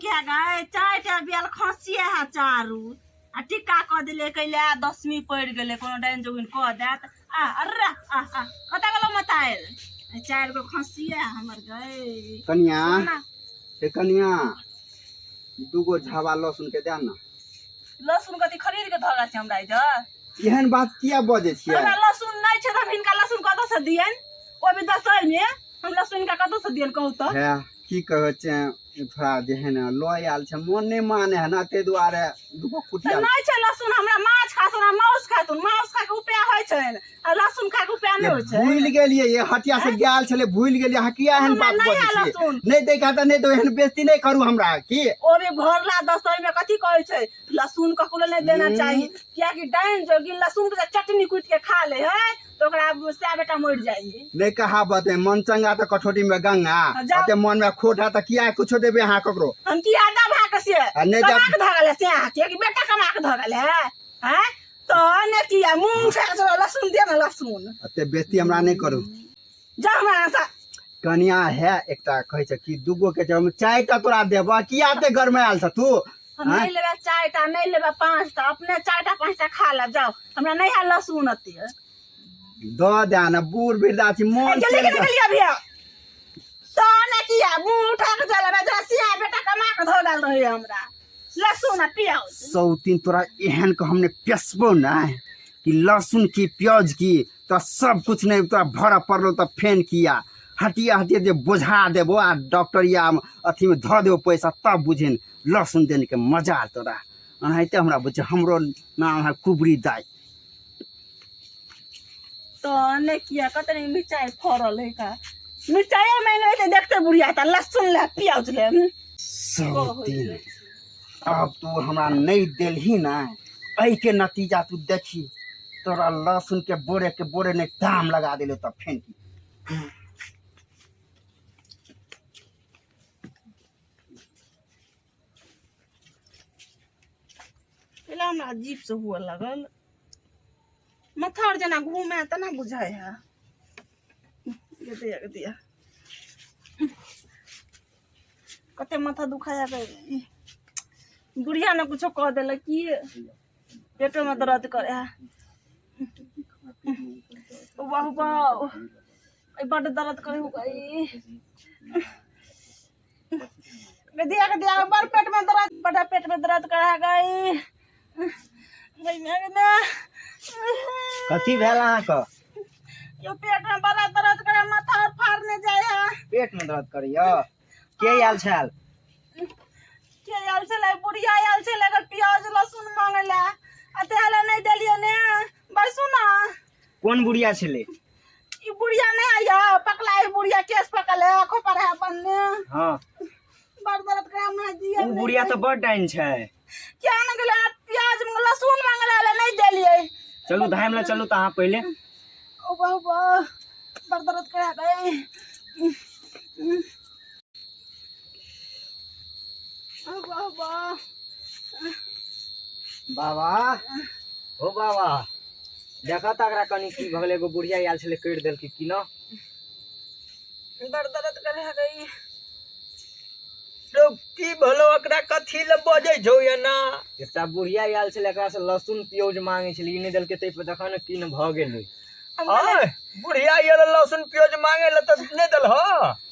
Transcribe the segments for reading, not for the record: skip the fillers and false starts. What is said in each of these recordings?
किया गए चारिटा बियाल खसिए है चारू आ टिक्का कऽ देलियै कैला दसमी पड़ि गेलै कोनो डाइन जोगिन कऽ देत आ अर्रा आ आ कतऽ गेलौ मताइल चारि गो खसिए हमर गए कनिया हे कनिया दूगो झाबा लहसुन के दे ना। लहसुन कथी खरीद के धरल छै हमरा इधर? एहन बात किया बजै छियै? हमरा लहसुन नहि छै तऽ हम हिनका लहसुन कतऽ से दियनि? ओ भी दसई में हम लहसुन हिनका कतऽ से दियनि कहू तऽ? हे की कहै छै थोड़ा जे है ने लऽ आयल छै मन नहि माने है ना ताहि दुआरे दूगो तऽ कुटिया नहि छै लहसुन हमरा माछ खाथुन आ माउस खाथुन माउस खाके उपाय होइ छनि आ लहसुन खाके उपाय नहि होइ छै। भूलि गेलियै ये हटिया से गेल छलै भूलि गेलियै अहाँ किया एहन हमरा बात नहि बजै है छियै? लहसुन। नहि दै के तऽ नहि दो एहन बेइज्जती नहि करू हमरा की ओ भी भरला दसई में कथी कहै छै लहसुन ककरो नहि देना चाही कियाकि डाइन जोगिन लहसुन के चटनी कुटि के खा ले है तो ओकरा सए बेटा मरि जाइ है। नहि कहावत है मन चंगा तऽ कठौती में गंगा हाँ, जाओ। ओते मन में खोट है तऽ किया कुछो देबै अहाँ ककरो? हम किया देब अहाँके से? आ नहि कमा देब- के धगल है से अहाँके कि बेटा कमा के धगल है? हैं? तो ने किया मुँह उठा के चलो लहसुन दे ना लहसुन। एते बेइज्जती हमरा नहि करू। जा हमरा से। कनिया है एकटा कहै छै कि दूगो के जब चारिटा तोरा देबऽ किया एते गरमायल छ तू? हम आँय? नहीं लेबै चारिटा नहीं लेबै पाँचटा अपने चारिटा पाँचटा खा ले जाओ हमरा नहीं है लहसुन एते। दऽ दे ने बूढ़ वृद्धा छी मन जल्दी चलि के निकलिए अभी तो ने किया मुँह उठा के चल अबे जरा सिया बेटा कमा के धो गेल रहे हमरा लहसुन आ प्याज। सौतीन तोरा एहन के हमने पेसबो ना कि लहसुन की प्याज की तोरा सब कुछ नहीं तोरा भरऽ पड़लो तऽ फेन किया हटिया हटिया जे बोझा देबो आ डॉक्टर या अथी में धऽ देबो पैसा तब बुझिन लहसुन देने के मजा तोरा एनाहिते हमरा बुझ हमरो नाम है कुबरी दाई। तो ने किया कते नहीं मिरचाई फड़ल है का मिरचाई मांग रहे देखते बुढ़िया त लहसुन ले प्याज ले। सौतीन अब तू हमरा नहीं देलही ना एहि के नतीजा तू देखी तोरा लहसुन के बोरे के बोरे ने दाम लगा देले तब फेन की। पहले हमरा अजीब से हुआ लगल माथा और जेना घूमे तना बुझाय है। दिया दिया कते माथा दुखाया गई बुढ़िया ने कुछो कह देलक की पेटो में दर्द करे है। वाह वाह बड दर्द करे हो गई दिया के दिया बड़ पेट में दर्द बड़ा पेट में दर्द करे है गई। कथी भेल अहाँके? यो पेट में बड़ा दर्द करे माथा और फाड़ने जाय है। पेट में दर्द करैया? के आयल छल? के आयल छलै? बुढ़िया आयल छलै अगर प्याज लहसुन मांगे ला आ तेहले नहीं देलियै ने बैसू ना। कोन बुढ़िया छलै? ई बुढ़िया नहीं आया पकला ई बुढ़िया केस पकल है आंखों पर है बन्ने। हाँ। बड़ दर्द करे हमरा जिया उ बुढ़िया तो बड़ डाइन छै। क्या न गेलै प्याज लहसुन मांगला ले नहीं देलियै। चलू धाम ले चलू त अहाँ पहिले। ओ बहु बहु बड़ दर्द करे गई। ओ बहु बहु। बाबा हो बाबा देखा त एकरा कनी की भगलै एगो बुढ़िया आयल छलै करि देलकै की न। बड़ दर्द करे गई। तो की भलो एकरा कथी ले बजै छौ एना? एकटा बुढ़िया आयल छलै एकरा से लहसुन प्याज मांगे छलै ई नहि देलकै तै पर देखा ने की न भऽ गेलै। आय बुढ़िया आयल लहसुन प्याज मांगे ले तऽ नहि देलह?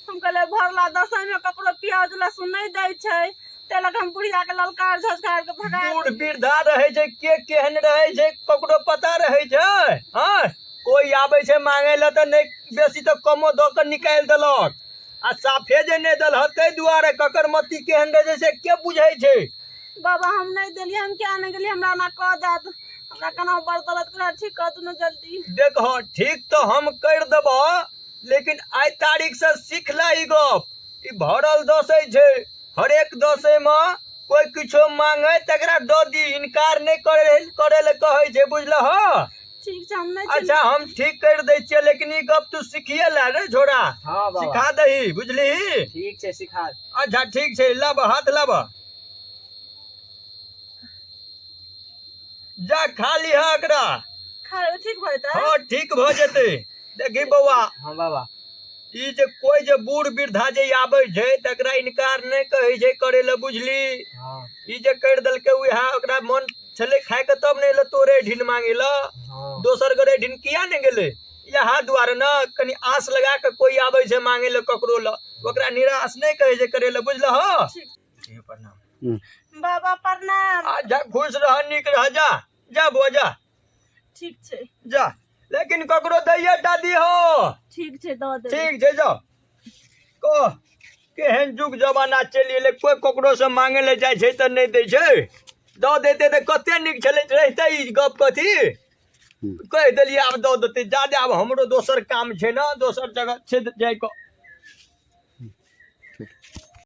हम कहलियै भरला दसैँ में ककरो प्याज लहसुन नहि दै छै तै लऽ कऽ हम बुढ़िया के ललकार झझकार के भगा बूढ़ वृद्धा रहै छै के केहन रहै छै ककरो पता रहै छै? आय कोई आबै छै मांगे ले तऽ नहि बेसी तऽ कमो दऽ कऽ निकालि देलक आ साफे जे नहि देलह ताहि दुआरे ककर मति केहन रहै छै से के बुझै छै? बाबा हम नहि देलियै हम किया नहि गेलियै हमरा ओना कऽ देत हमरा केना बड़ दर्द करै ठीक कऽ दू ने जल्दी। देखह ठीक तऽ हम करि देबह लेकिन आइ तारीख से सीख ले ई गप ई भरल दसै छै हरेक दसैमे कोइ किछो मांगे तकरा दऽ दी इनकार नहि करे लए कहै छै बुझलह? ठीक छै हम नहि अच्छा हम ठीक करि दै छियै लेकिन ई गप तू सीखिए ले रे छोरा। हाँ बाबा। सिखा दही बुझलिही? ठीक छै सिखा। अच्छा ठीक छै लब हाथ लब जा खा लिह एकरा। खा लेबै, ठीक भऽ जेतै? हाँ ठीक भऽ जेतै। देखी बौआ। हाँ बाबा। ई जे कोइ जे बूढ़ वृद्धा जे आबै छै तकरा इनकार नहि कहै छै करै लए, बुझली? हँ। ई जे करि देलकै उएह ओकरा मन छलै खायके तब ने एलै तोरे ढिन मांगे लए। हँ। दोसर गोरे ढिन किया नहि गेलै? इएह दुआरे ने कनि आस लगा कऽ कोइ आबै छै मांगे लए ककरो लए, ओकरा निराश नहि कहै छै करै लए, बुझलह? ठीक। प्रणाम। बाबा प्रणाम। आ जा, खुश रह, नीक रह, जा जा बुआ जा। ठीक छै। जा, लेकिन ककरो दैये टा दिहो। ठीक छै, दऽ देबै। ठीक छै, जाओ। कह केहन युग जमाना चलि एलै, कोइ ककरोसँ मांगे लए जाइ छै तऽ नहि दै छै। दऽ देतै तऽ कते नीक छलै रहितै। ई गप कथी कहि देलियै, आब दऽ देतै। जादे आब हमरो दोसर काम छै ने, दोसर जगह छै जाइके।